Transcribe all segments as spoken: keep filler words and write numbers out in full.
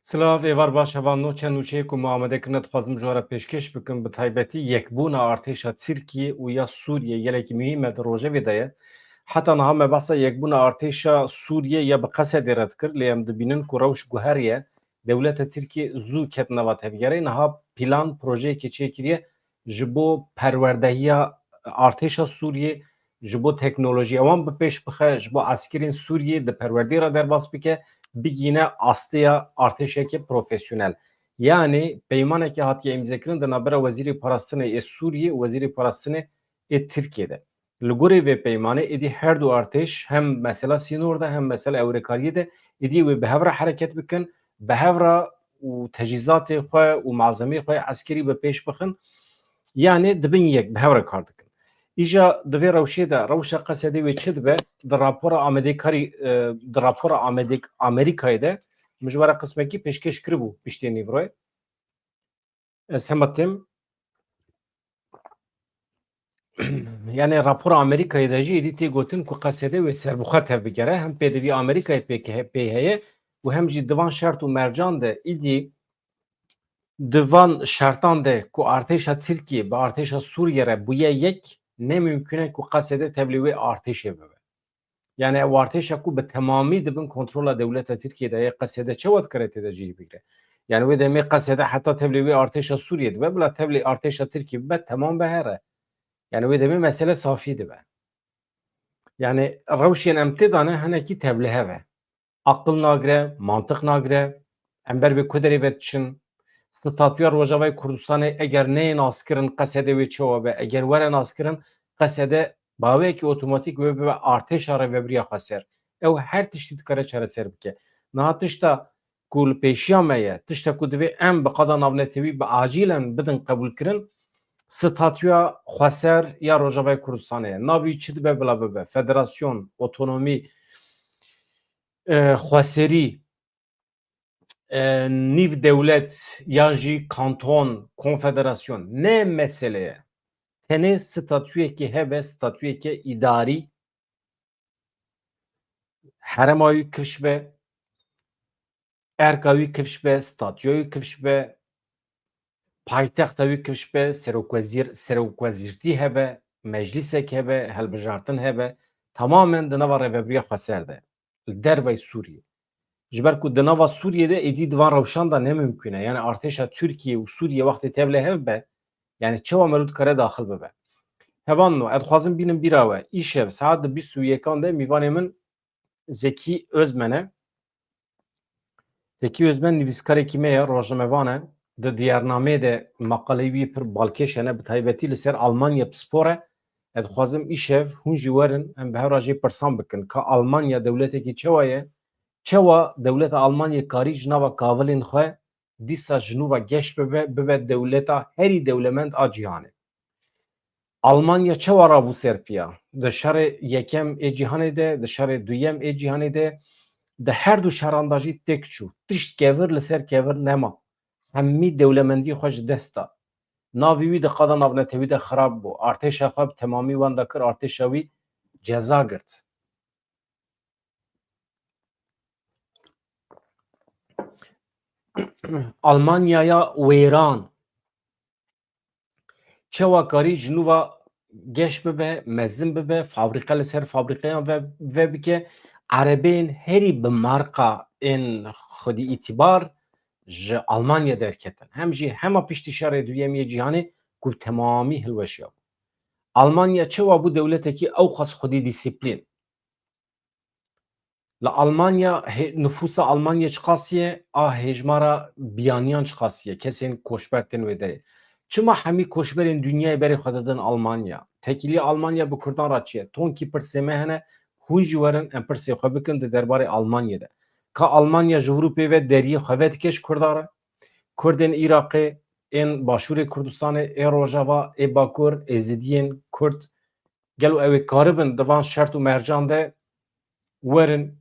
Silav, êvar baş hevalno, çend nûçeyê ku me amade kirine dixwazim ji we re pêşkêş bikim, bi taybetî yekbûna artêşa Tirkiyê û ya Sûriyê gelekî muhîm e di rojevê de ye. Heta niha me behsa yekbûna artêşa Sûriyê ya bi Qesedê re dikir, lê em dibînin ku rewş guheriye, dewleta Tirkiyê zû ket nava tevgerê, niha plan projeyekê çêkiriye ji bo perwerdehiya artêşa Sûriyê, ji bo teknolojiya wan bi pêş bixe, ji bo eskerên Sûriyê di perwerdê re derbas bike, bigihîne asteya artêşeke profesyonel. Yanî peymanekê hatiye îmzekirin di navbera Wezîrê Parastinê ê Sûriyê û Wezîrê Parastinê ê Tirkiyê de. Li gorî vê peymanê êdî her du artêş hem mesela sînor de hem mesela ewrekariyê de êdî wê bi hev re hereket bikin, bi hev re û tecîzatê xwe û malzemeyê xwe eskerî bi pêş bixin. Yanî dibin yek, bi hev re kar dikin. Îja di vê rewşê de, rewşa Qesedê wê çi dibe? Di rapora Amedê karî, e, di rapora Amedê, Amerîkayê de min ji we re qismekî pêşkêş kiribû piştê nîvroyê. Ez hema têm. Yanî rapora Amerîkayê de jî êdî tê gotin ku Qesedê wê serbixwe tevbigere, hem pêdivî Amerîkayê pê, pê heye û hem jî di van şert û mercan de êdî di van şertan de ku artêşa Tirkiyê bi artêşa Sûriyê re bûye yek, ne mimkun e ku Qesedê tevlî wê artêşê bibe. Yanî ew artêşa ku bi temamî di bin kontrola dewleta Tirkiyê de ye, Qesedê çawa dikare tê de cihê bigire? Yanî wê demê Qesedê heta tevlî wê artêşa Sûriyê dibe, bila tevlî artêşa Tirkiyê bibe, temam be here. Yanî wê demê mesele safî dibe. Yanî rewşên em tê de ne hinekî tevlihev e. Aqil nagire, mantiq nagire, em ber bi ku derê ve diçin. Statûya Rojavayê Kurdistanê eger neyê naskirin, Qesedê wê çawa be? Eger were naskirin, Qesedê bi awayekî otomatîk wê bibe artêşa Rêvebiriya Xweser. Ew her tiştî dikare çareser bike. Niha tişta ku li pêşiya me ye, tişta ku divê em bi qada navnetewî bi acîlen bidin qebûlkirin, statûya Xweser ya Rojavayê Kurdistanê ye. Navê wî çi dibe bila bibe, federasyon, otonomî, e, xweserî, e, nîv dewlet yan jî kanton, konfederasyon ne mesele ye. Tenê statûyekê hebe, statûyeke îdarî, herêma wî kifş be, erka wî kifş be, statûya wî kifş be, paytexta wî kifş be, serokwezîr-, serokwezîrtî hebe, meclîsek hebe, hilbijartin hebe, tamamen di nava Rêvebiriya Xweser de, li dervey Sûriyê. Ji ber ku di nava Sûriyê de êdî di van rewşan de ne mimkun e. Yanî artêşa Tirkiyê û Sûriyê wextê tevlî hev be, yanî çawa meriv dikare daxil bibe? Hevalno, ez dixwazim bînim bîra we. Îşev saet di bîst û yekan de mîvanê min Zekî Özmen e. Zekî Özmen nivîskarekî me ye, rojnamevan e. Di Diyarnameyê de maqaleyê wî pir balkêş hene, bi taybetî li ser Almanya pispor e. Ez dixwazim îşev hûn jî werin, em bi hev re jê pirsan bikin. Ka Almanya dewletekî çawa ye? Çawa dewleta Almanyê karî ji nava kavilên xwe dîsa ji nû ve geş bibe, bibe dewleta herî dewlemend a cîhanê? Almanya çawa rabû ser piya? Di şerê yekem ê cîhanê de, di şerê duyem ê cîhanê de, di her du şeran de jî têk çû. Tişt kevir li ser kevir nema. Hemî dewlemendiyê xwe ji dest da. Navê wî di qada navnetewî de xirab bû. Artêşa xwe bi temamî wenda kir, artêşa wî ceza girt. Almanyaya wêran çawa karî ji nû ve geş bibe, mezin bibe, fabrîqe li ser fabrîqeyan ve, vebike, erebeyên herî bi marka ên xwedî îtîbar ji Almanya derketin. Hem jî hema piştî şerê duyemî yê cîhanê ku bi temamî hilweşiyabû. Almanya çawa bû dewletekî ewqas xwedî dîsîplîn? Li Almanya hê-, nifûsa Almanyê çiqasî ye, a hêjmara biyaniyan çiqasî ye, kesên koçber tên wê derê. Çima hemî koçberên dinyayê berê xwe didin Almanya? Tekîliya Almanya bi kurdan re çi ye? Tonkî pirsê me hene, hûn jî werin em pirsê xwe bikin di derbarê Almanyê de. Ka Almanya ji Ewropê ve deriyê xwe vedike ji kurdan re? Kurdên Iraqê, ên Başûrê Kurdistanê, ê Rojava, ê Bakur, Êzidiyên Kurd, gelo ew ê karibin di van şert û mercan de werin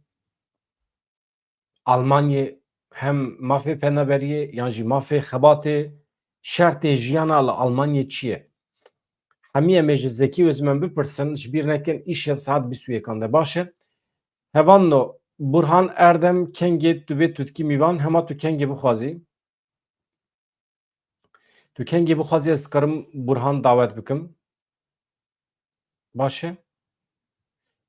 Almanyê hem mafê penaberiyê yan jî mafê xebatê, şertê jiyana li Almanyê çi ye? Hemî em ê ji Zekî Özmen bipirsin, ji bîr nekin îşev saet bîst û yekan de, baş e. Hevalno, Burhan Erdem, kengê tu bê tu dikî mîvan, hema tu kengê bixwazî. Tu kengê bixwazî ez dikarim Burhan dawet bikim. Baş e.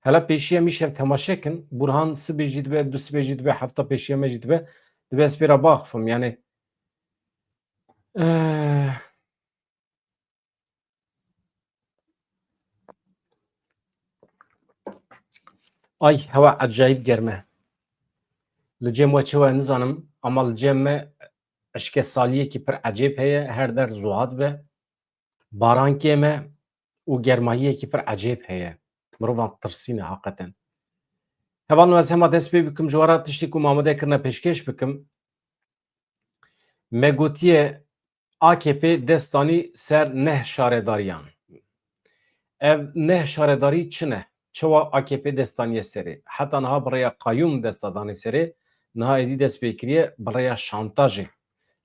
Hela pêşiya mîşev temaşe kin. Burhan sibê jî dibe, du sibê jî dibe, hefta pêşiya me jî dibe. Dibe ez pê re baxifim. Yani, eh, Ay, hewa ecayîb germ e. Li cem we çi we nizanim, ama li cem me eşkesaliyekî pir ecêb heye, her der zuha dibe, baran kêm e û germahiyekî pir ecêb heye. Mirovan tirsîne heqeten. Hevalno, ez hema dest pê bikim, ji we re tiştê ku mamode kirine pêşkêş bikim. Me gotiye A K P dest danî ser neh şaredariyan. Ev neh şaredarî çi ne? Çawa A K P dest daniye serê? Heta niha bi rêya qayûm desta danê serê, niha êdî dest pê kiriye bi rêya şantajê,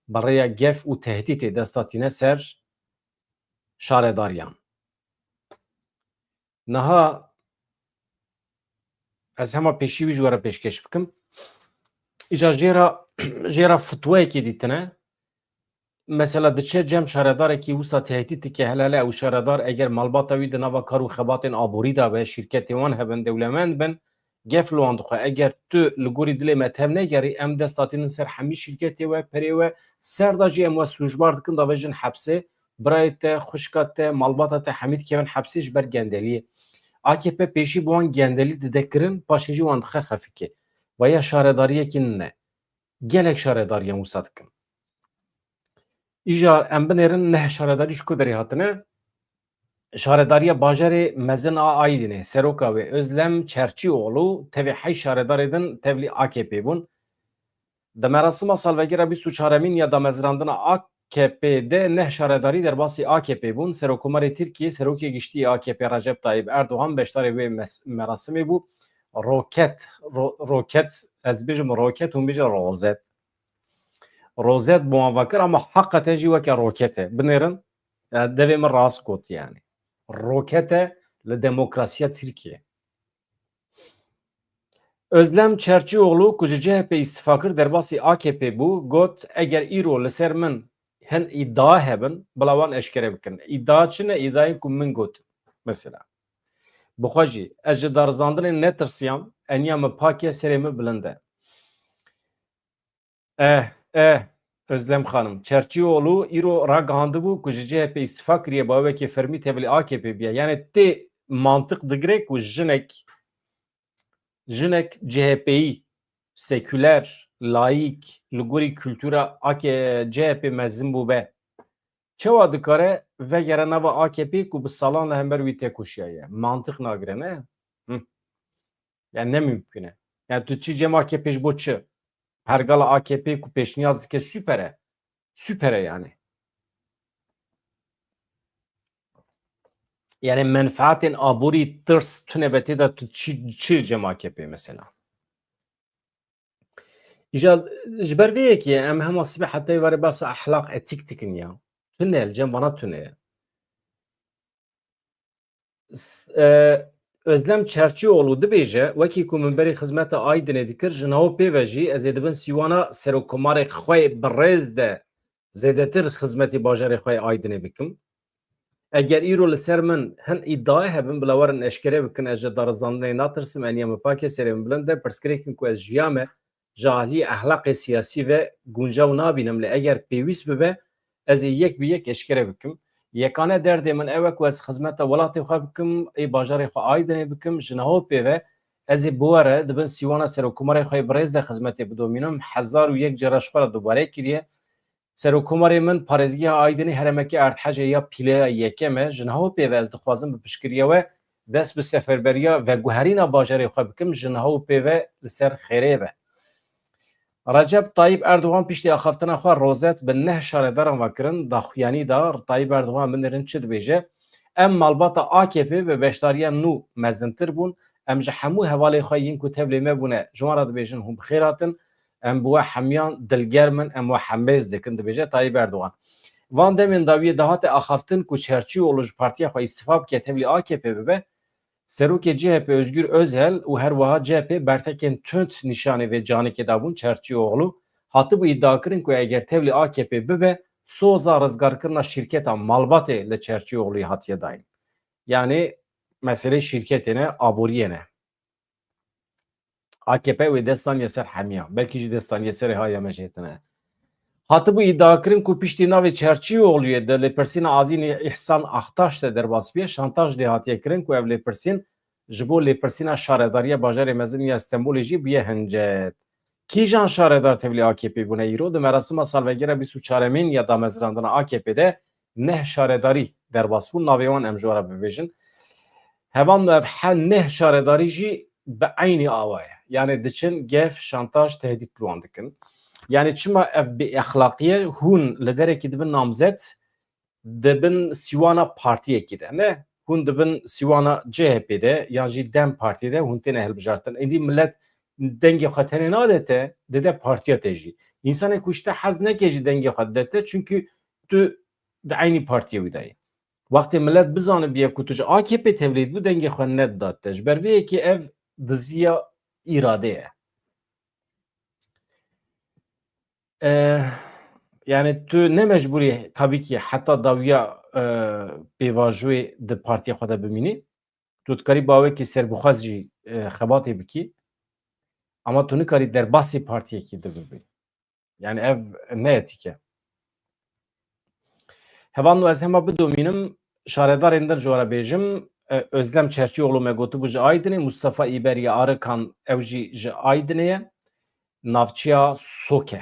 bi rêya gef û tehdîtê dest datîne ser şaredariyan. Niha ez hema pêşî wî ji we re pêşkêş bikim. Îja jê re, jê re fitweyekê dîtine. Mesela diçe cem şaredarekî wisa tehdît dike, hele hele ew şaredar eger malbata wî di nava kar û xebatên aborî de be, şîrketê wan hebin, dewlemend bin, gef li wan dixwe. Eger tu li gorî dilê me tev negerî, em dest datînin ser hemî şîrketê we, perê we, ser de jî em we sûcbar dikin, davêjin hepsê, birayê te, xwişka te, malbata te hemî dikevin hepsê ji ber gendeliyê. A K P pêşî bi wan gendelî dide kirin, paşê jî wan dixe xefikê. Ve ya şaredariyekî nine. Gelek şaredariyan wisa dikin. Îja em binêrin neh şaredarî ji ku derê hatine? Şaredariya bajarê mezin a Aydinê, seroka wê Özlem Çerçîoğlu tevî heyş şaredarê din tevlî A K P bûn. Di merasima salvegera bîst û çaremîn ya damezrandina A K P de neh şaredarî derbasî A K P bûn. Serokkomarê Tirkiyê, Serokê Giştî yê A K P Recep Tayyip Erdogan beşdarê wê mes-, merasimê bû. Roket, ro-, roket, ez dibêjim roket, hûn bêjin rozet. Rozet bi wan ve kir, ama heqeten jî weke roket e. Binêrin, e, devê min rast got yani. Roket e li demokrasiya Tirkiyê. Özlem Çerçioğlu ku ji C H P îstifa kir, derbasî A K P bû, got, eger îro li ser min hin îdia hebin, bila wan eşkere bikin. Îdia çi ne? Îdiayên ku min got, mesela. Bi xwe jî, ez ji darizandinê netirsiyam, eniya min pak e, serê min bilind e. Eh, eh, Özlem Xanim, Çerçîoğlu îro ragihandibû ku ji C H P îstifa kiriye, bi awekî fermî tevlî A K P bûye. Yani tê mantiq digire ku jinek, jinek C H P'yî, seküler, laîk, li gorî kultura A K, C H P mezin bûbe, çawa dikare vegere nava A K P ku bi salan li hember wî têkoşiyaye? Mantiq nagire, ne? Hı. Yani ne mümkün e? Yani tu çi cem A K P ji bo çi? Pergala A K P ku pêşniyaz dike, süper e. Süper e yani. Yani menfaatên aborî, tirs, tune be tê de tu çi, çi cem A K P mesela? Îja ji ber vê yekê em hema sibê heta êvarê behsa ehlaq, etîk dikin ya. Tune, li cem vana tune ye. S-, e, Özlem Çerçioğlu dibêje, wekî ku min berî xizmeta Aydinê dikir, ji niha û pê ve jî ez ê di bin sîwana serokkomarê xwe yê birêz de zêdetir xizmetî bajarê xwe yê Aydinê bikim. Eger îro li ser min hin îdiayê hebin, bila werin eşkere bikin, ez ji darizandinê natirsim, eniya min pak e, serê min bilind e, pirsgirêkên ku ez jiyame, ji aliyê ehlaqê siyasî ve guncaw nabînim, lê eger pêwîst bibe, ez ê yek bi yek eşkere bikim. Yekane derdê min ew e ku ez xizmeta welatê xwe bikim, ê bajarê xwe Aydinê bikim, ji niha û pê ve ez ê bi we re di bin sîwana serokkomarê xwe yê birêz de xizmetê bidomînim. Hezar û yek cara ji xwe re dubare kiriye. Serokkomarê min parêzgeha Aydinê herêmeke erdhejê ya pîleya yekem e. Ji niha û pê ve ez dixwazim bi piştgiriya we dest bi seferberiya veguherîna bajarê xwe bikim, ji niha û pê ve li ser xêrê be. Recep Tayyip Erdogan piştî axaftina xwe rozet bi neh şaredaran ve kirin, daxuyanî da. Tayyip Erdogan binêrin çi dibêje? Em malbata A K P bi beşdariya nû mezintir bûn. Em ji hemû hevalê xwe yên ku tevlê me bûne, ji wan re dibêjin hûn bi xêr hatin. Em bi we hemiyan dilgerm in, em we hemêz dikin, dibêje Tayyip Erdogan. Van demên dawiyê dihate axaftin ku Çerçîoglu ji partiya xwe îstifa bike, tevlî A K P bibe, Serokê C H P Özgür Özel û her wiha C H P bertekên tund nîşanî vê canikê dabûn. Çerçîoglu hatibû îdiakirin ku eger tevlî A K P bibe, soza rizgarkirina şîrketa malbatê li Çerçîogluyê hatiye dayîn. Yanî meselê şîrketê ne, aboriyê ne. A K P wê dest daniye ser hemiya. Belkî jî dest daniye serê haya me jê tine. Hatibû îdiakirin ku piştî navê Çerçîogluyê di lêpirsîna Azînê Îhsan Ahtaş de derbas bûye, şantaj lê hatiye kirin ku ev lêpirsîn ji bo lêpirsîna şaredariya bajarê mezin ya Stenbolê jî bûye hincet. Kîjan şaredar tevlî A K P bûne îro? Di merasima salvegera bîst û çaremîn ya damezrandina A K P de neh şaredarî derbas bûn. Navê wan em ji we re bibêjin. Heval ev he neh şaredarî jî bi eynî awa ye. Yanî diçin gef, şantaj, tehdît li wan dikin. Yanî çima ev bêexlaqî ye? Hûn li derekî dibin namzet, dibin sîwana partiyekî de. Ne, hûn dibin sîwana C H P de yan jî DEM Partiyê de hûn têne hilbijartin. Êdî milet dengê xwe tenê nade te, dide partiya te jî. Însanê ku ji te hez neke jî dengê xwe dide te, çunkî tu di eynî partiyê wî de yî. Wextê milet bizanibiye ku tu ji A K P tevlî dibû, dengê xwe nedida te. Ji ber vê yekê ev diziya îrade ye. E, yanî tu ne mecbûrî tabî kî heta dawiya, e, pêvajoyê di partiya xwe de bimînî. Tu dikarî bi awekî serbixwez jî, e, xebatê bikî. Ama tu nikarî derbasî partiyekî di bibî. Yanî ev ne etîk e. Hevalno ez hema bidomînim, şaredarên din ji we re bêjim, e, Özlem Çerçîoglu me gotibû ji Aydinê, Mustafa Îber ya Arıkan ew jî ji Aydinê ye, navçeya Soke,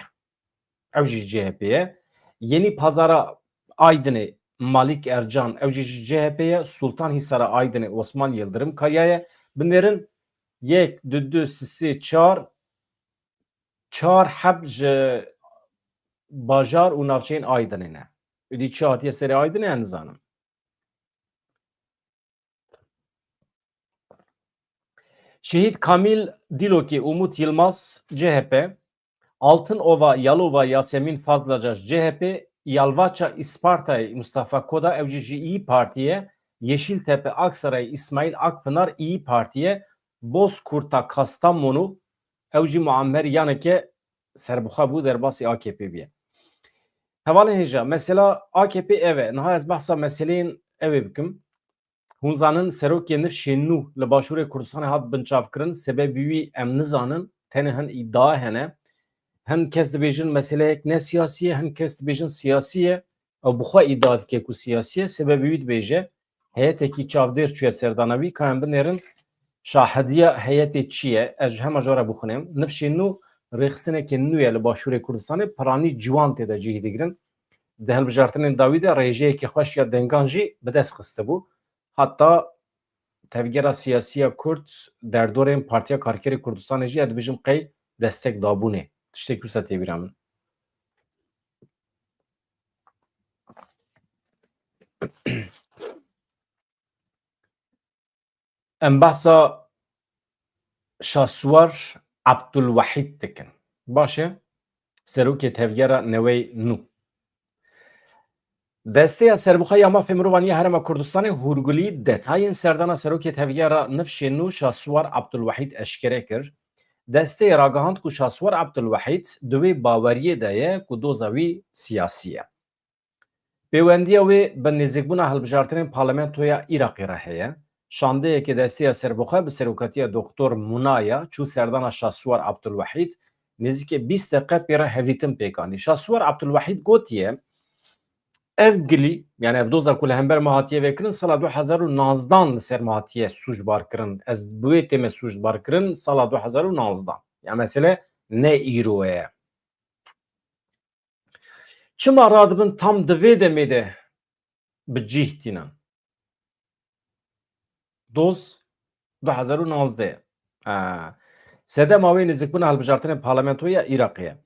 ew jî ji C H P ye. Yenî Pazara Aydinê Malik Ercan, ew jî ji C H P ye, Sultan Hîsara Aydinê Osman Yildirim Kaya ye. Binêrin yek, du, du, sê, sê, çar, çar heb ji bajar û navçeyên Aydinê ne. Û dî çi hatiye serê Aydinê, ez nizanim. Şehîd Kamîl Dîlokê, Umut Yilmaz, C H P, Altın Ova, Yalova, Yasemîn Fazlacaş, C H P, Yalvaça Îspartayê, Mustafa Koda, ew jî ji İYİ Partî ye, Yeşiltepe, Aksaray, Îsmaîl Akpınar, İYİ Partî ye, Bozkurt'a Kastamonu, ew jî Muammer Yaneke serbixwe bû, derbasî A K P bûye. Hevalên hêja, mesela A K P ev e. Niha ez behsa meseleyên ew ê bikim. Hûn zanin serokê nifşê nû li Başûrê Kurdistanê hat binçavkirin, sebebî wî em nizanin, tenê hin îdia hene. Hin kes dibêjin meseleyek ne siyasî ye, hin kes dibêjin siyasî ye. Ew bi xwe îdia dike ku siyasî ye, sebebê wî dibêje, heyetekî çavdêr çûye serdana wî, ka em binêrin şahidiya heyetê çi ye, ez ji hema jara bixwînim. Nifşê nû rêxistineke nû ye li Başûrê Kurdistanê, piranî ciwan tê de cihî digirin. Di hilbijartinên dawî de rêjeyeke xweş ya dengan jî bi dest xistibû. Heta tevgera siyasî ya Kurd derdorên Partiya Karkerê Kurdistanê jî, ez dibêjim qey destek dabûnê. Tiştek wisa tê bîra min. Em behsa Şahsuwar Abdulwahîd dikin. Baş e, serokê tevgera newey nû. Desteya Serbixwe ya Mafê Mirovan ya Herêma Kurdistanê hûrgulî detayên serdana serokê tevgera nifşê nû Şahsuwar Abdulwahîd eşkere kir. Desteyê ragihand ku Şahsuwar Abdulwahîd di wê baweriyê de ye ku doza wî siyasî ye. Pêwendiya wê bi nêzîkbûna hilbijartinên parlamentoya Iraqê re heye. Şandeyeke Desteya Serbixwe bi serokatiya Doktor Munaya çû serdana Şahsuwar Abdulwahîd, nêzîkê bîst deqe pê re hevdîtin pêk anî. Şahsuwar Abdulwahîd gotiye, ev gilî, yani ev doza ku li hember me hatiye vekirin, sala du hezar û nozdan li ser me hatiye sûcbar kirin. Ez bi wê tême sûcbar kirin, sala du hezar û nozdan. Ya mesele ne îro ye. Çima radibin tam di vê demê de bi cih tînin? Doz du hezar û nozdeh. Ha. Sedema wê nêzîkbûna hilbijartinên parlamentoyê ya Iraqê ye.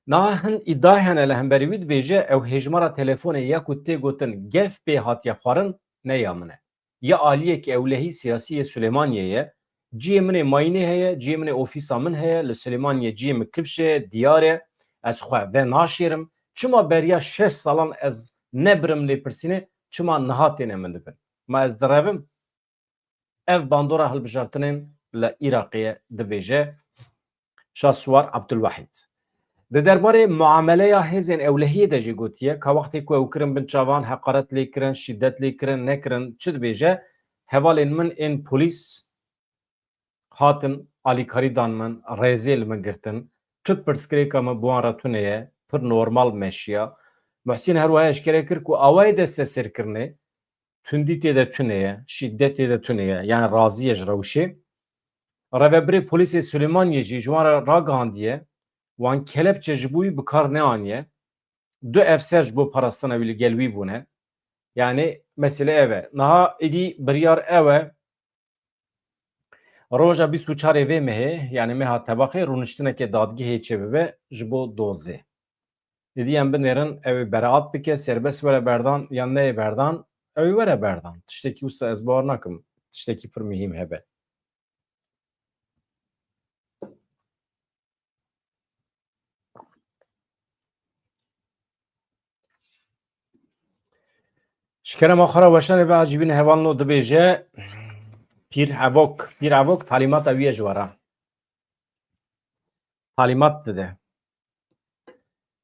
Niha hin îdia hene li hemberî wî dibêje ew hêjmara telefonê ya ku tê gotin gef pê hatiye xwarin ne ya min e. Ya aliyekî ewlehî siyasî yê Silêmaniyê ye. Cihê min ê mayînê heye, cihê min ê ofîsa min heye, li Silêmaniyê cihê min kifş e, diyar e, ez xwe venaşêrim. Çima beriya şeş salan ez nebirim lêpirsînê, çima niha têne min dibin? Ma ez direvim? Ev bandora hilbijartinên li Iraqê ye, dibêje Şahsuwar Abdulwahîd. Di derbarê muameleya hêzên ewlehiyê de jî gotiye ka wextê ku ew kirin bin çavan, heqaret lê kirin, şîdet lê kirin, nekirin, çi dibêje, hevalên min ên polîs hatin, alîkarî dan min, rêzê li min girtin. Tu pirsgirêka min bi wan re tune ye, pir normal meşiya. Muhsîn her wiha eşkere kir ku awayê desteserkirinê tundî tê de tune ye, şîdet tê de tune ye, yani razî ye ji rewşê. Rêvebirê polîsê Silêmaniyê jî ji wan re ragihandiye, wan kelepçe ji bo wî bi kar neaniye. Du efser ji bo parastina wî li gel wî bûne. Yani mesele ev e. Niha êdî biryar ew e, roja bîst û çarê vê mehê, yani meha Tebaxê, rûniştineke dadgehê çêbibe ji bo dozê. Êdî em binêrin, ew ê beraat bike, serbest were berdan yan neyê berdan, ew ê were berdan. Tiştekî wisa ez bawer nakim, tiştekî pir muhîm hebe. Ji kerema xwe re weşanê biacîbîne, hevalno dibêje Pîr Evok. Pîr Evok talîmata wî ye ji we re. Talîmat dide.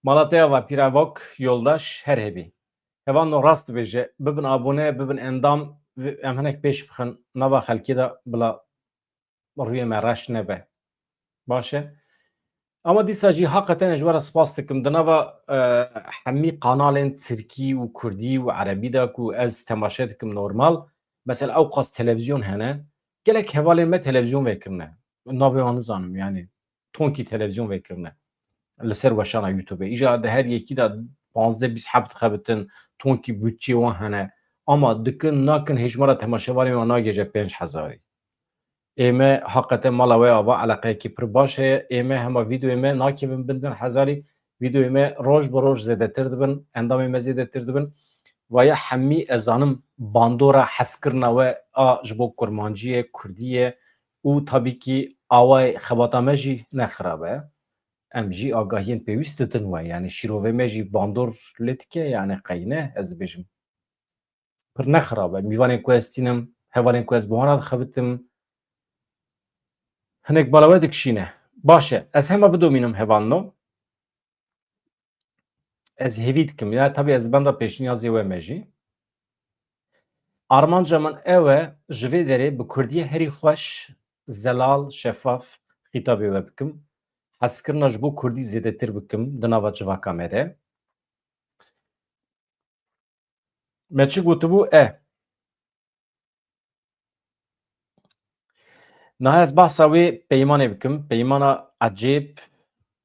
Mala te ava Pîr Evok, yoldaş, her hebî. Hevalno rast dibêje, bibin abone, bibin endam, em hinek pêş bixin, nava xelkê de bila rûyê me reş nebe. Baş e. Ama dîsa jî heqeten ji we re spas dikim. Di nava, e, hemî kanalên tirkî û kurdî û erebî de ku ez temaşe dikim normal, mesela ew qas televizyon hene, gelek hevalên me televizyon vekirine. Navê wan nizanim, yani tonkî televizyon vekirine. Li ser weşana YouTube. Îja di her yekî de panzdeh bîst heb dixebitin, tonkî budçeyê wan hene. Ama dikin, nakin, hêjmara temaşevanê wan nagêje pênc hezarî. Ê me heqete mala we ava eleqeyekî pir baş heye. Ê me hema vîdeoyê me nakevin bin du hezarî. Vîdeoyê me roj bi roj zêdetir dibin. Endamê me zêdetir dibin. Vaya hemî ez zanim bandora hezkirina we a ji bo kurmancî ye, kurdî ye û tabî kî awayê xebata me jî ne xirab e. Em jî agahiyên pêwîst didin we. Yani şîrovê me jî bandor lê dike, yani qey ne, ez dibêjim. Pir ne xirab e. Mîvanên ku ez tînim, hevalên ku ez bi wan re dixebitim, hinek bala we dikişîne. Baş e. Ez hema bidomînim hevalno. Ez hêvî dikim. Ya tabî ez benda pêşniyazê we me jî. Armanca min ew e, ji vê derê bi kurdiyê herî xweş, zelal, şefaf xîtabê we bikim. Hezkirina ji bo kurdî zêdetir bikim di nava civaka me de. Me çi gotibû? E. Niha ez behsa wê peymanê bikim. Peymana ecêb,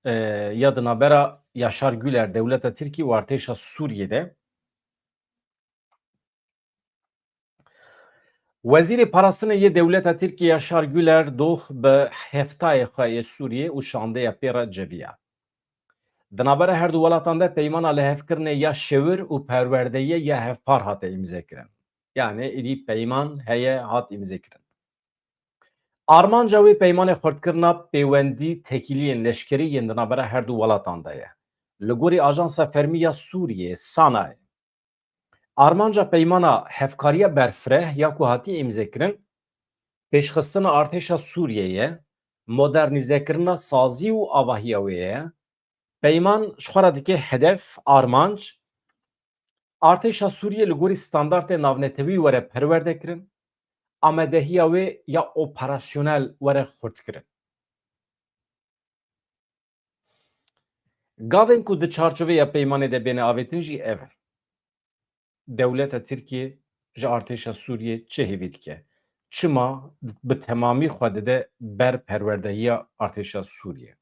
e, ya di navbera Yaşar Güler, dewleta Tirkî û artêşa Sûriyê de. Wezîrê Parastinê yê dewleta Tirkî Yaşar Güler doh bi heftayê xwe yê Sûriyê û şandeya pê re ceviya. Di navbera her du welatan de peymana lihevkirinê ya şewir û perwerdeyê ya hevpar hate îmzekirin. Yani êdî peyman heye, hat îmzekirin. Armanca wê peymanê xurtkirina pêwendî tekîliyên leşkerî yên di navbera her du welatan de ye. Li gorî Ajansa Fermî ya Sûriyê, SANA'yê, armanca peymana hevkariya berfireh ya ku hatiye îmzekirin, pêşxistina artêşa Sûriyê ye, modernîzekirina sazî û avahiya wê ye. Peyman ji xwe re dike hedef, armanc, artêşa Sûriyê li gorî standartê navnetewî were perwerdekirin, amadehiya wê ya operasyonel were xurtkirin. Gavên ku di çarçoveya peymanê de bêne avêtin jî ev in. Dewleta Tirkiyê ji artêşa Sûriyê çi hêvî dike? Çima bi temamî xwe dide ber perwerdehiya artêşa Sûriyê?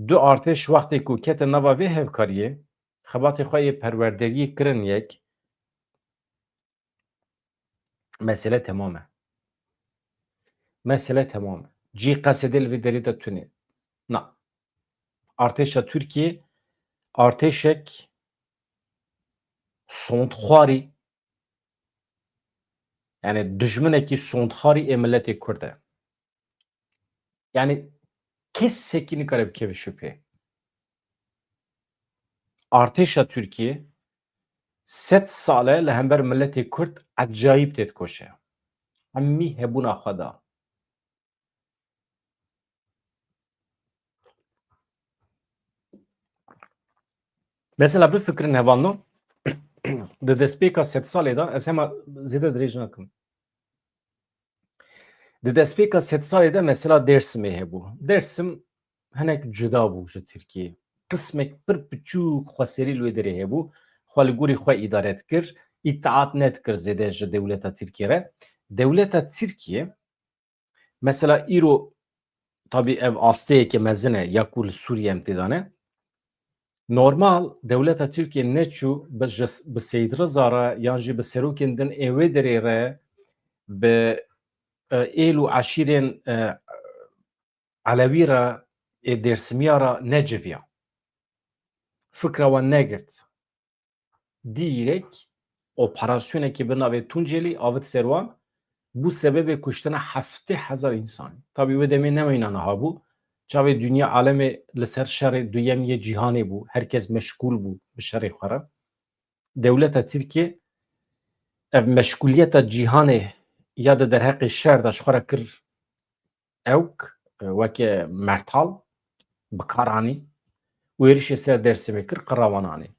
Du artêş wextê ku ketin nava vê hevkariyê, xebatê xwe yê perwerderiyê kirin yek, mesele temam e. Mesele temam e. Cî qesedê li vê derê de tune. Na. Artêşa Tirkiyê artêşek sondxwarî, yani dijminekî sondxwarî ê miletê Kurd e. Yani kesekî nikare bikeve şüphê. Artêşa Tirkiyê sed sal e li hember miletê Kurd ecayîb têdikoşe. hemî hebûna xwe da. Mesela bifikirin hevalno, di destpêka sedsalê de, ez hema zêde dirêj nakim. Di destpêka sedsalê de mesela Dêrsimê hebû. Dêrsim hinek cuda bû ji Tirkiyê. Qismek pir piçûk xweserî li wê derê hebû. Xwe li gorî xwe îdare dikir. Îtaat nedikir zêde ji dewleta Tirkiyê re. Dewleta Tirkiyê, mesela îro tabî ev asteyeke mezin e ya ku li Sûriyê em tê de ne. Normal dewleta Tirkiyê neçû bi, ji, bi Seyîd Riza re yan jî bi serokên din ê wê derê re, bi, e, êl û eşîrên, e, Elewî re, ê Dêrsimiya re neciviya. Fikra wan negirt. Dîrek operasyonekî bi navê Tuncelî avit ser wan, bû sebebê kuştina heftê hezar însanî. Tabî wê demê ne meyna niha bû. Çavê dinya alemê li ser şerê duyem yê cîhanê bû. Herkes meşgûl bû bi şerê xwe re. Dewleta Tirkiyê ev meşgûliyeta cîhanê ya di derheqê şer de ji xwe re kir ewk, e, weke mertal bi kar anî û êrişê ser Dêrsimê kir, qira wan anî.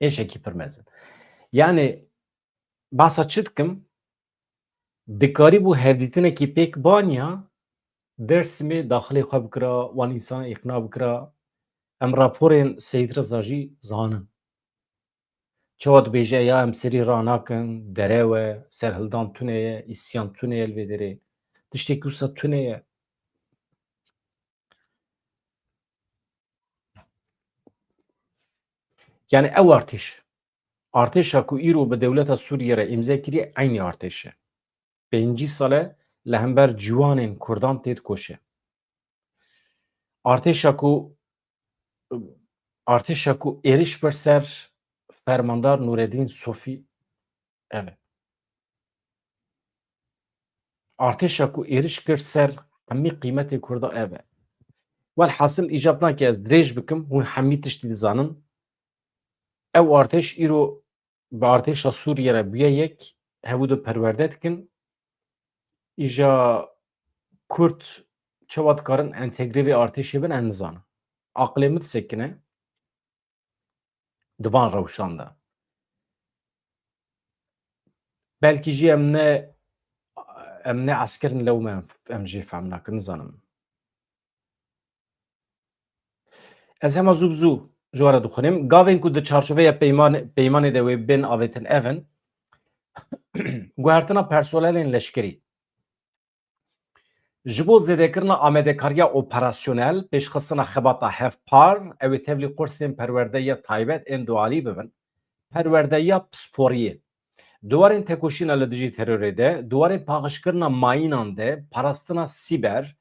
Êşekî pir mezin. Yani, basa çi dikim? Dikarîbû hevdîtinekî pêk baniya Dêrsimê daxilê xwe bikira, wan însan îqna bikira. Em raporên Seyîd Riza jî zanin. Çawa dibêje ya em serî ranakin, derew e, serhildan tune ye, îsyan tune ye li vê derê. Tiştekî wisa tune ye. Yani ew artêş. Artêşa ku îro bi dewleta Sûriyê re îmze kiriye, eynî artêş e. Pêncî sal e li hember ciwanên Kurdan tê dikoşe. Artêşa ku, artêşa ku êriş bir ser fermandar Nureddin Sofî, ev e. Artêşa ku êriş kir ser hemî qîmetê Kurda, ev e. Welhasil, îcab nake ez dirêj bikim, hûn hemî tiştî dizanin. Ew artêş îro bi artêşa Sûriyê re bûye yek, hevû de perwerde dikin. Îja Kurd çawa dikarin entegre vê artêşê bin, em nizanin. Aqilê min disekine di van rewşan de. Belkî jî em ne, em ne esker in, lewma em, em jê fehm nakin, nizanim. Ez hema zû bi zû ji we re dixwînim. Gavên ku di çarçoveya peyman-, peymanê de wê bên avêtin ev in. Guhertina personelên leşkerî. Ji bo zêdekirina amadekariya operasyonel, pêşxistina xebata hevpar, ew ê tevlî kursên perwerdeya taybet ên dualî bibin. Perwerdeya pisporiyê. Di warên tekoşîna li dijî terorê de, di warê paxişkirina mayînan de, parastina sîber,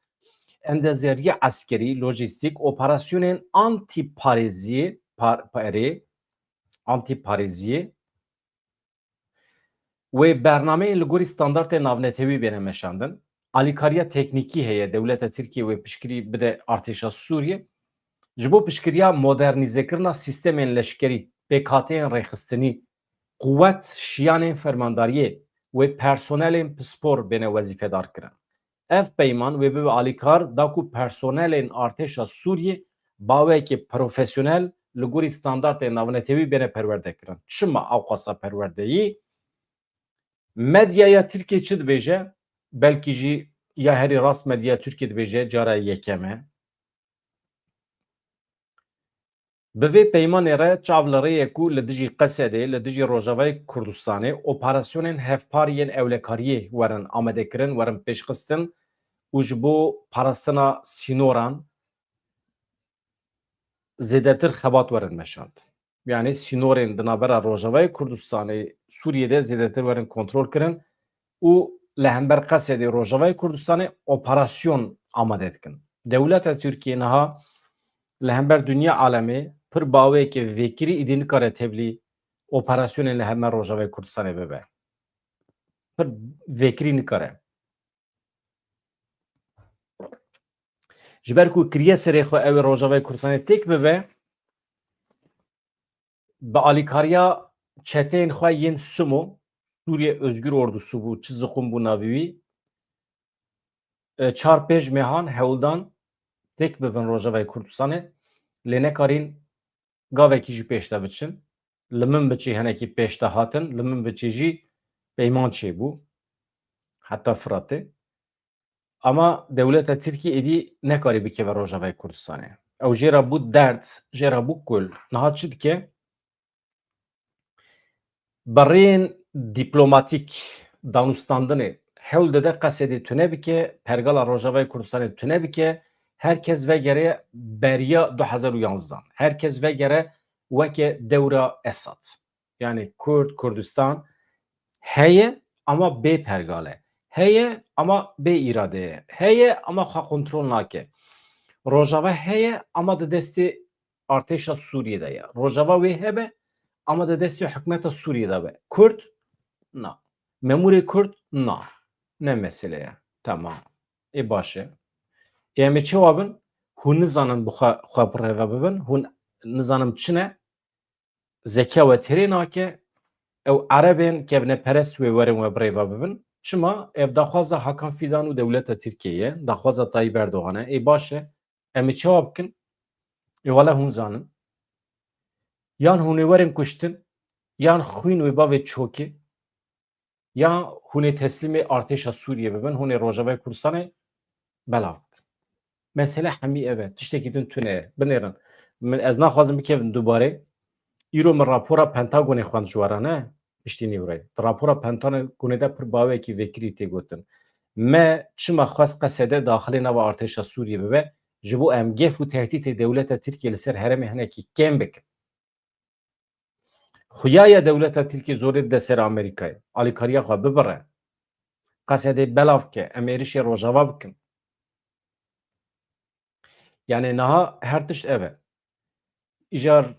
endezeriya eskerî, lojîstîk, operasyonên antîparêziyê, par-, parê, antîparêziyê, wê bernameyên li gorî standartên navnetewî bêne meşandin. Alîkariya teknîkî heye, dewleta Tirkiyê wê piştgirî bide artêşa Sûriyê. Ji bo piştgiriya modernîzekirina sîstemên leşkerî, pêkhateyên rêxistinî, quwet şiyanên fermandariyê wê personelên pispor bêne wezîfedar kirin. Ev peyman wê bibe alîkar da ku personelên artêşa Sûriyê baweyekê profesyonel li gorî standartên navnetewî bêne perwerde kirin. Çima ewqasa perwerdeyî? Medyaya Tirkiyê çi dibêje? Belkî jî ya herî rast medya Tirkiyê dibêje, cara yekem e. Bi vê peymanê re çav li rê ye ku li dijî Qesedê, li dijî Rojavayê Kurdistanê operasyonên hevpar yên ewlekariyê werin amadekirin, werin pêşxistin û ji bo parastina sînoran zêdetir xebat werin meşand. Yani sînorên di navbera Rojavayê Kurdistanê, Sûriyê de zêdetir werin kontrol kirin û li hember Qesedê, Rojavayê Kurdistanê operasyon amade dikin. Dewleta Tirkiyê niha li hember dinya alemê pir baweyeke vekirî îdî nikare tevlî operasyonên li hember Rojavayê Kurdistanê bibe. Pir vekirî nikare. Ji ber ku kiriye serê xwe ew ê Rojavayê Kurdistanê têk bibe, bi alîkariya çeteyên xwe yên Sumo, Suriye Özgür Ordusu bû, çi ziqûm bû navî wî. E, çar pênc mehan hewldan têk bibin Rojavayê Kurdistanê, lê nekarîn gavekî jî pêş de biçin. Li min biçî hinekî pêş de hatin, li min biçî jî peyman çêbû. Heta Firatê. Ama dewleta Tirkiyê êdî nekarî bikeve Rojavayê Kurdistanê. Ew jê re bû derd, jê re bû kul. Niha çi dike? Bi rêyên dîplomatîk danûstandinê hewl dide Qesedê tune bike, pergala Rojavayê Kurdistanê tune bike, her kes vegere beriya du hezar û yanzdan. Her kes vegere weke dewra Esad. Yani Kurd, Kurdistan heye ama bê pergale. Heye ama bê îrade ye. Heye ama xwe kontrol nake. Rojava heye ama di destê artêşa Sûriyê de ye. Rojava wê hebe ama di destê hikûmeta Sûriyê de be. Kurd? Na. Memûrê Kurd? Na. Ne mesele ye. Tamam. Ê baş e. Ê em ê çawa bin? Hûn nizanin bi xwe, xwe birêve bibin. Hûn nizanim çi ne. Zekiya we têrê nake. Ew erebên kevneperest wê werin we birêve bibin. Çima? Ev daxwaza Hakan Fîdan û dewleta Tirkiyê ye. Daxwaza Tayyip Erdogan e. Ê baş e. Em ê çawa bikin? Ê wele hûn zanin. Yan hûn ê werin kuştin, yan xwîn wê bavê çokê, yan hûn ê teslîmê artêşa Sûriyê bibin, hûn ê Rojavayê Kurdistanê belav bikin. Mesele hemî ev e. Tiştekî din tune ye. Binêrin. Min, ez naxwazim bikevin dubarê. Îro min rapora Pentagonê xwend ji we re, ne? Piştî nîvray. Di rapora Pentagonê de pir bawekî vekirî tê gotin. Me çima xwest Qesedê daxilê nava artêşa Sûriyê bibe, ji bo em gef û tehdîtê dewleta Tirkiyê li ser herêmê hinekî kêm bikin. Xuya ye dewleta Tirkiyê zorê dide ser Amerîkayê. Alîkariya xwe bibire. Qesedê belav ke, em êrişê Rojava bikin. Yani niha her tişt ev e. Îcar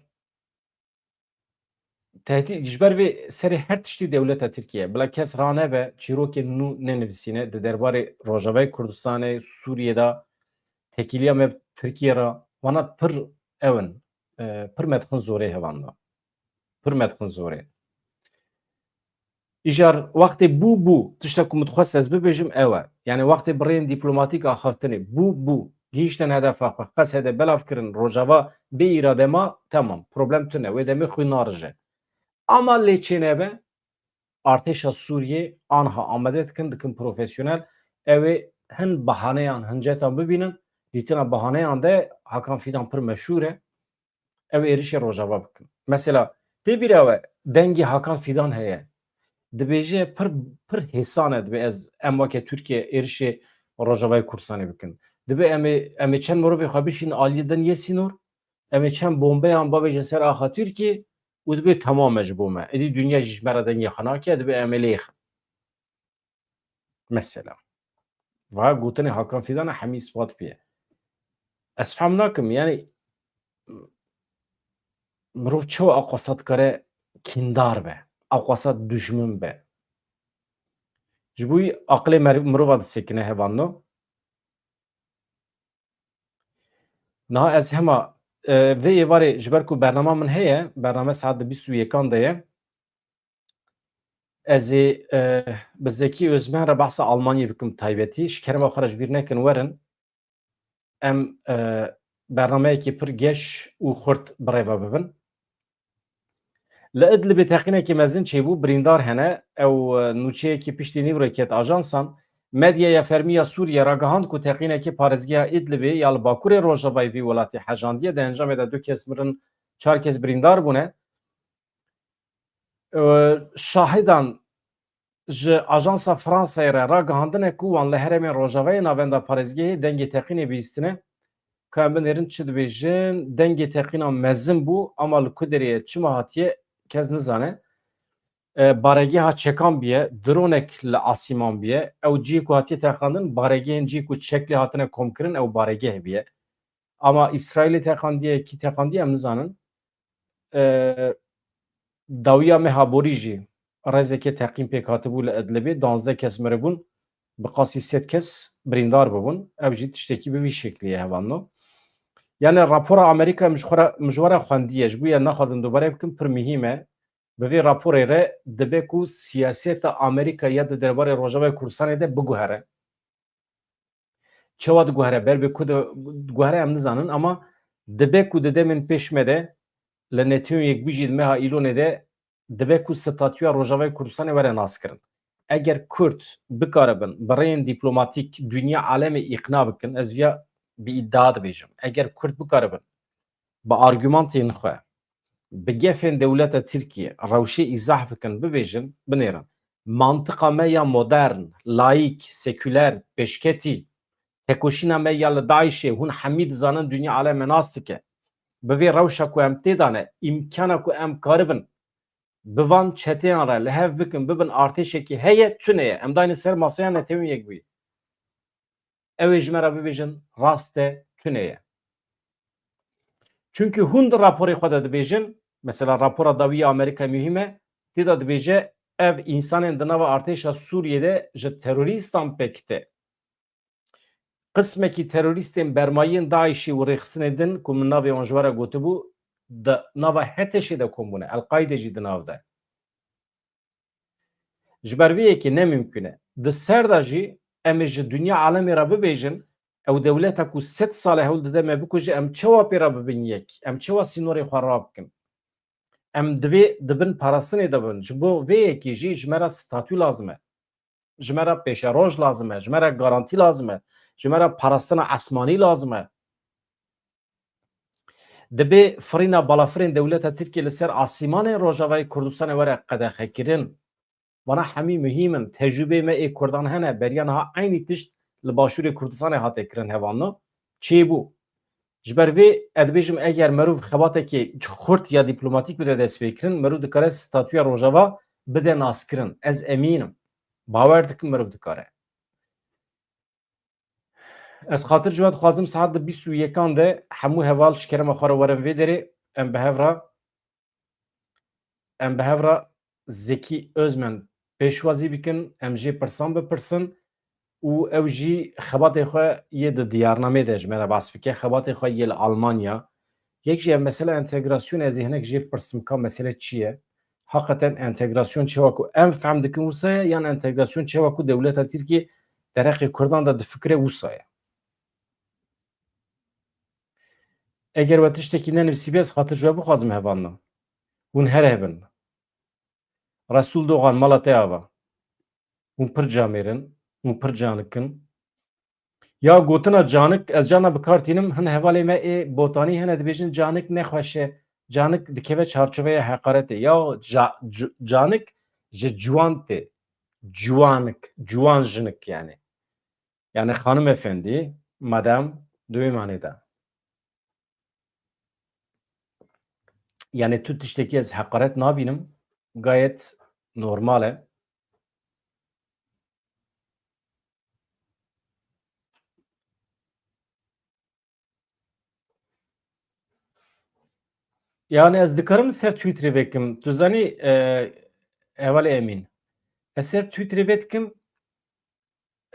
tehdît, ji ber vê serê her tiştî dewleta Tirkiye. Bila kes ranebe, çîrokên nû nenivîsîne di derbarê Rojavayê Kurdistanê, Sûriyê de, tekîliya me bi Tirkiye re, vana pir ew in, e, pir me dixin zorê hevan de. Pir me dixin zorê. Îcar wextê bû, bû, tişta ku min dixwest ez bibêjim ew e. Yani wextê bi rêyên dîplomatîk axaftinê bû, bû, gihîştin hedefa xwe, Qesedê belav kirin, Rojava bê îrade ma, temam, problem tune, wê demê xwî narije. Ama lê çênebe, artêşa Sûriyê anha amade dikin, dikin profesyonel, ew ê hin bahaneyan, hincetan bibînin, dîtina bahaneyan de Hakan Fîdan pir meşhûr e. Ew êrişê Rojava bikin. Mesela, tê bîra we dengê Hakan Fîdan heye. Dibêje pir, pir hêsan e, dibê ez, em weke Tirkiye êrişê Rojavayê Kurdistanê bikin. Dibê em ê, em ê çend mirovê xwe bişînin aliyê din yê sînor, em ê çend bombeyan bavêjin ser axa Tirkiye û dibê temam e ji bo me. Êdî dinya jî ji me re dengê xwe nake, dibê em ê lê yêxin. Mesela. Va gotinê Hakan Fîdana hemî îspat bûye. Ez fehm nakim, yani mirov çawa aqwasa dikare kîndar be, aqwasa dijmin be. Ji bo wî aqilê mer-, mirova disekine hevalno. Niha ez hema, e, vê êvarê ji ber ku bernama min heye, bername saet di bîst û yekan de ye. Ez ê, e, bi Zekî Özmen re behsa Almanyê bikim taybetî. Ji kerema xwe re ji bîr nekin werin. Em, e, bernameyekî pir geş û xurt birêve bibin. Li Idlibê teqînekî mezin çêbû, birîndar hene. Ew, e, nûçeyekî piştî nîvroyê ket ajansan. Medyaya fermî ya Sûriye ragihand ku teqînekî parêzgeha Idlibê ya li bakurê rojavayê vî welatê hejandiye. Di encamê de du kes mirin, çar kes birîndar bûne. E, şahidan ji Ajansa Fransayê re ragihandine ku wan li herêmên rojavayê navenda parêzgehê dengê teqînê bihîstine. Ka em binêrin çi dibêjin, dengê teqîna mezin bû, ama li ku derê ye, çima hatiye, kes nizane. E, baregeha çekan bûye, dronek li asîman bûye. Ew cihê ku hatiye teqandin, baregehên cihê ku çek lê hatine komkirin, ew baregeh bûye. Ama Îsraîlê teqandiye, kî teqandiye, em nizanin. E, dawiya meha borî jî rêzeke teqîn pêk hatibû li Idlibê, duwazdeh kes miribûn, bi qasî sed kes birîndar bibûn. Ev jî tiştekî bi vî şeklî ye, hevalno. Yani rapora Amerîka min ji xwe re, min ji we re xwendiye, ji bo ye naxwazim dubare bikim, pir muhîm e. Bi vê raporê re dibe ku siyaseta Amerîka ya di derbarê Rojavayê Kurdistanê de biguhere. Çawa diguhere, ber bi ku di-, diguhere em nizanin, ama dibe ku di demên pêş me de li Netewên Yekbûyî jî di meha Îlonê de dibe ku statûya Rojavayê Kurdistanê were naskirin. Eger Kurd bikaribin bi rêyên dîplomatîk dinya alemê îqna bikin, ez viya bi îdia dibêjim. Eger Kurd bikaribin bi argumentên xwe, bi gefên dewleta Tirkiyê rewşê îzah bikin, bibêjin, binêrin. Mantiqa me ya modern, layîk, sekûler, pêşketî, tekoşîna me ya li DAIŞê hûn hemî dizanin, dinya alem me nas dike. Bi vê rewşa ku em tê de ne, îmkana ku em karibin bi van çeteyan re li hev bikin, bibin artêşekî heye, tune ye. Em dayne ser maseya Netewên Yekbûyî. Ew ê ji me re bibêjin, rast e, tune ye. Çunku hûn di raporê xwe de dibêjin, mesela rapora dawî ya Amerîka muhîm e, tê de dibêje, ev însanên di nava artêşa Sûriyê de ji terorîstan pêk tê. Qismekî terorîstên bermayiyên DAIŞê û rêxistinê din ku min navê wan ji we re gotibû, di nava HTŞê de kom bûne, El-Qaîde jî di nav de. Ji ber vê yekê ne mimkûn e. Di ser de jî em ê ji dinya alemê re bibêjin, ew dewleta ku sed sal e hewl dide me bikuje, em çawa pê re bibin yek? Em çawa sînorê xwe rabikin? Em divê di bin parastinê de bin. Ji bo vê yekê jî ji me re statû lazim e. Ji me re pêşeroj lazim e. Ji me re garantî lazim e. Ji me re parastina esmanî lazim e. Dibê firîna balafirên dewleta Tirkiyê li ser asîmanên Rojavayê Kurdistanê were qedexekirin. Vana hemî muhîm in. Tecrûbeyê me ê Kurdan hene. Beriya niha eynî tişt li Başûrê Kurdistanê hate kirin hevalno. Çêbû. Ji ber vê ez dibêjim, eger merov xebatekê xurt ya dîplomatîk bide destpêkirin, merov dikare statûya Rojava bide naskirin. Ez emîn im. Bawer dikim merov dikare. Ez xatir ji we dixwazim saet di bîst û yekan de hemû heval ji kerema xwe re werin vê derê, em bi hev re, em bi hev re Zekî Özmen pêşwazî bikin, em jê pirsan bipirsin û ew jî xebatê xwe yê di diyarnamê de ji me re behs bike, xebatê xwe yê li Almanya. Yek jî ev mesele entegrasyonê, ez ê hinek jê pirsim ka mesele çi ye? Haqeten entegrasyon çawa ku em fehm dikin wisa ye, yan entegrasyon çawa ku dewleta Tirkiyê dereqê Kurdan de difikire wisa ye? Eger we tiştekî nenivîsîbê, ez xatir ji we bixwazim hevalno. Hûn her hebin. Resûl Dogan, mala te ava. Hûn pir camêr in, hûn pir canik in. Ya gotina canik, ez carna bi kar tînim, hin hevalê me ê botanî hene dibêjin, canik nexweş e, canik dikeve çarçoveya heqaretê. Ya ca-, cu-, canik ji ciwan tê. Ciwanik, ciwan jinik yani. Yani xanim efendî, madam, di wê manê de. Yani tu tiştekî ez heqaret nabînim, gayet normal e. Yani ez dikarim ser Twitterê vekim. Tu zanî, e, hevalê Emîn. Ez ser Twitterê vedikim,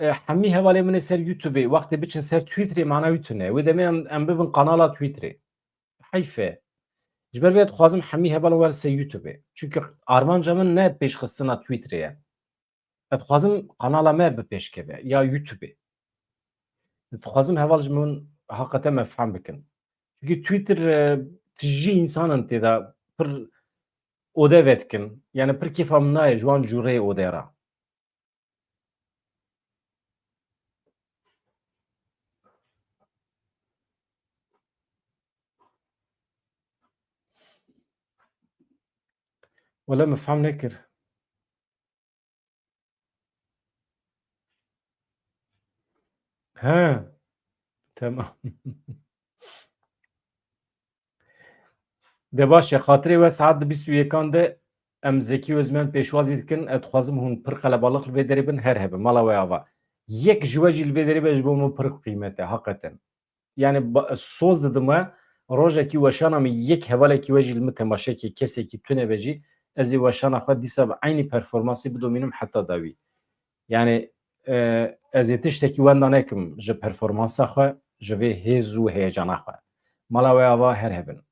e, hemî hevalê min ê ser YouTubeê. Wextê biçin ser Twitterê mana wî tune. Wê demê em, em bibin kanala Twitterê. Heyf e. Ji ber vê dixwazim hemî hevalin were ser YouTubeê. Çunke armanca min ne pêşxistina Twitterê ye. Ez dixwazim kanala me bi pêş keve ya YouTubeê. Ez dixwazim heval ji min haqete me fehm bikin. Çunke Twitter, e, tijî însan in tê de pir ode vedikin. Yani pir kêfa min nayê ji wan cûreyê ode re. Wele min fehm nekir. He. Tamam. De baş e, xatirê we saet di bîst û yekan de em Zekî Özmen pêşwazî dikin. Ez dixwazim hûn pir qelebalix li vê derê bin, her hebin. Mala we ava. Yek ji we jî li vê derê be, ji bo min pir qîmet e, haqeten. Yani ba-, soz didim we, rojekî weşana min yek hevalekî we jî li min temaşe ke, kesekî tune be jî, ez ê weşana xwe dîsa bi eynî performansê bidomînim heta dawî. Yani, e, ez ê tiştekî wenda nekim ji performansa xwe, ji vê hêz û heyecana xwe. Mala we ava, her hebin.